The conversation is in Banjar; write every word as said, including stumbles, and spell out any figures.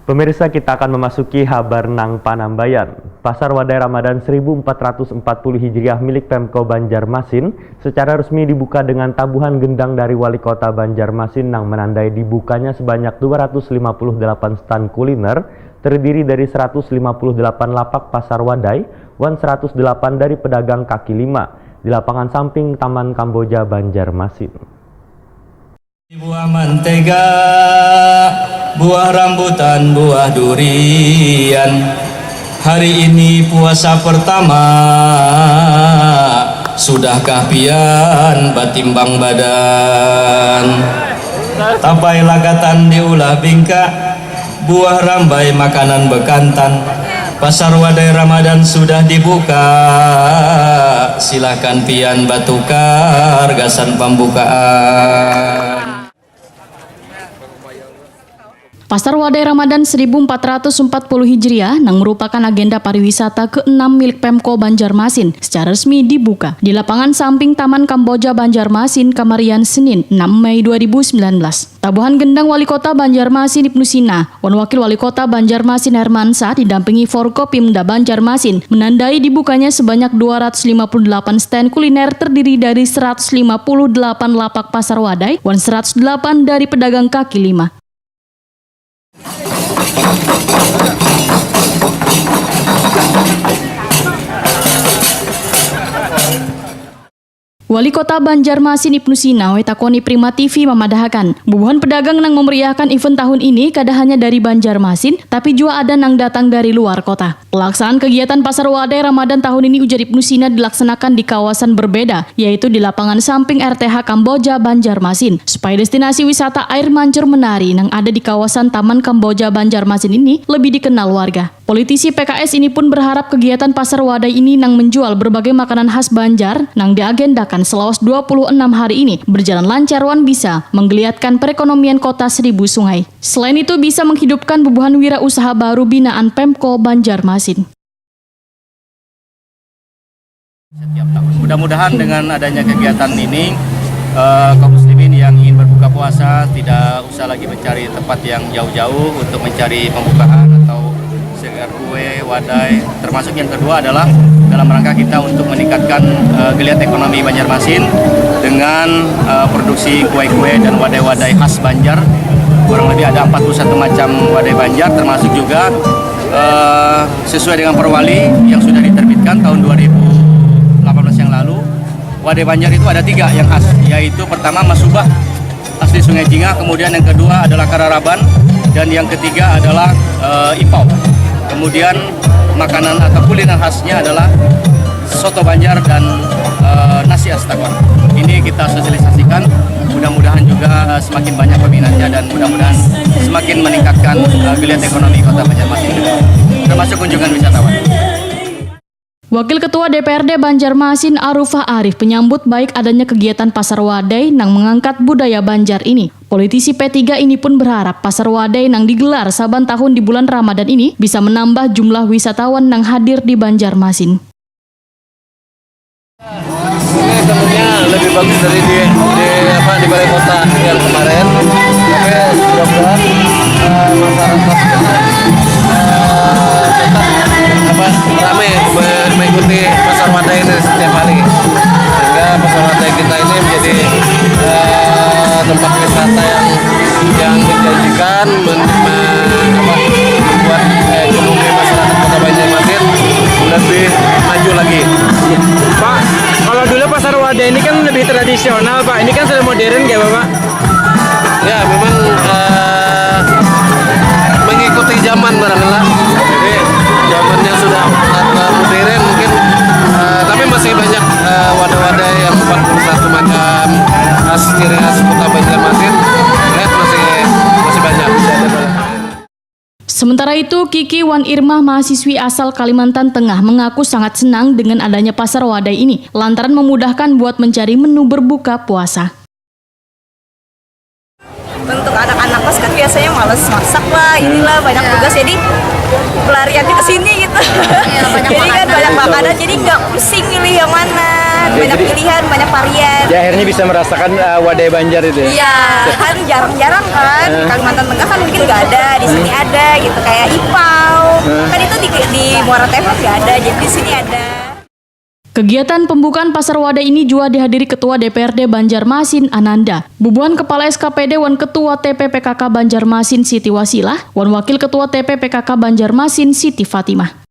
Pemirsa, kita akan memasuki habar nang panambayan. Pasar Wadai Ramadan seribu empat ratus empat puluh Hijriah milik Pemko Banjarmasin secara resmi dibuka dengan tabuhan gendang dari Wali Kota Banjarmasin nang menandai dibukanya sebanyak dua ratus lima puluh delapan stan kuliner terdiri dari seratus lima puluh delapan lapak pasar wadai wan seratus delapan dari pedagang kaki lima di lapangan samping Taman Kamboja Banjarmasin. Buah mantega, buah rambutan, buah durian. Hari ini puasa pertama, sudahkah pian batimbang badan? Tapai lakatan diulah bingka, buah rambai makanan bekantan. Pasar Wadai Ramadan sudah dibuka, silahkan pian batukar gasan pambukaan. Pasar Wadai Ramadan seribu empat ratus empat puluh Hijriah nang merupakan agenda pariwisata keenam milik Pemko Banjarmasin secara resmi dibuka di lapangan samping Taman Kamboja Banjarmasin kamarian Senin enam Mei dua ribu sembilan belas. Tabuhan gendang Wali Kota Banjarmasin Ibnu Sina wan Wakil Wali Kota Banjarmasin Hermansyah didampingi Forkopimda Banjarmasin menandai dibukanya sebanyak dua ratus lima puluh delapan stand kuliner terdiri dari seratus lima puluh delapan lapak pasar wadai wan seratus delapan dari pedagang kaki lima. Wali Kota Banjarmasin Ibnu Sina wetakoni Prima T V mamadahakan, bubuhan pedagang nang memeriahkan event tahun ini kada hanya dari Banjarmasin, tapi jua ada nang datang dari luar kota. Pelaksanaan kegiatan Pasar Wadai Ramadan tahun ini ujar Ibnu Sina dilaksanakan di kawasan berbeda, yaitu di lapangan samping R T H Kamboja Banjarmasin, supaya destinasi wisata air mancur menari nang ada di kawasan Taman Kamboja Banjarmasin ini lebih dikenal warga. Politisi P K S ini pun berharap kegiatan Pasar Wadai ini nang menjual berbagai makanan khas Banjar nang diagendakan selawas dua puluh enam hari ini berjalan lancar wan bisa menggeliatkan perekonomian Kota Seribu Sungai. Selain itu bisa menghidupkan bubuhan wira usaha baru binaan Pemko Banjarmasin. Setiap tahun. Mudah-mudahan dengan adanya kegiatan ini, eh, kaum muslimin yang ingin berbuka puasa tidak usah lagi mencari tempat yang jauh-jauh untuk mencari pembukaan atau segar kue, wadai. Termasuk yang kedua adalah dalam rangka kita untuk meningkatkan, eh, geliat ekonomi Banjarmasin dengan, eh, produksi kue-kue dan wadai-wadai khas Banjar. Kurang lebih ada empat puluh satu macam wadai Banjar, termasuk juga, eh, sesuai dengan perwali yang sudah diterbitkan tahun dua ribu delapan belas yang lalu. Wadai Banjar itu ada tiga yang khas, yaitu pertama masubah asli Sungai Jingah, kemudian yang kedua adalah kararaban, dan yang ketiga adalah, eh, ipau. Kemudian makanan atau kuliner khasnya adalah soto Banjar dan, eh, nasi astawa. Ini kita sosialisasikan, mudah-mudahan juga, eh, semakin banyak peminatnya dan mudah-mudahan semakin meningkatkan, eh, geliat ekonomi Kota Banjarmasin, termasuk kunjungan wisatawan. Wakil Ketua D P R D Banjarmasin Arufah Arif menyambut baik adanya kegiatan Pasar Wadai nang mengangkat budaya Banjar ini. Politisi P tiga ini pun berharap Pasar Wadai nang digelar saban tahun di bulan Ramadan ini bisa menambah jumlah wisatawan nang hadir di Banjarmasin. Ini tentunya lebih bagus dari di, di apa di balai kota yang kemarin. Tapi mudah-mudahan eh, masyarakat kita eh, tetap apa ramai me- mengikuti pasar Wadai ini setiap hari. Sehingga pasar Wadai kita ini menjadi eh, tempat wisata yang yang menjanjikan men- me- apa, membuat eh, ekonomi masyarakat Kota Banjarmasin lebih maju lagi. Pak, kalau dulu pasar Wadai ini kan lebih tradisional, Pak. Ini kan sudah modern, kayak Bapak? Ya, memang eh, mengikuti zaman barangkali. Jadi zamannya sudah eh, modern mungkin, eh, tapi masih banyak eh, wadah-wadah yang empat puluh satu macam khas ciri khas Kota Banjarmasin. Lihat masih masih banyak. Sementara itu, Kiki wan Irma, mahasiswi asal Kalimantan Tengah, mengaku sangat senang dengan adanya Pasar Wadai ini lantaran memudahkan buat mencari menu berbuka puasa. Untuk anak-anak kos kan biasanya males masak lah, inilah banyak tugas, jadi pelariannya ke sini gitu. Jadi kan banyak makanan, jadi nggak pusing milih yang mana. Banyak pilihan, banyak varian. Ya, akhirnya bisa merasakan uh, wadai Banjar itu ya. Iya, kan jarang-jarang kan di Kalimantan Tengah kan mungkin nggak ada, di sini ada gitu, kayak ipau. Kan itu di, di Muara Tevel nggak ada, jadi di sini ada. Kegiatan pembukaan Pasar Wadai ini juga dihadiri Ketua D P R D Banjarmasin Ananda, bubuhan Kepala S K P D wan Ketua T P P K K Banjarmasin Siti Wasilah, wan Wakil Ketua T P P K K Banjarmasin Siti Fatimah.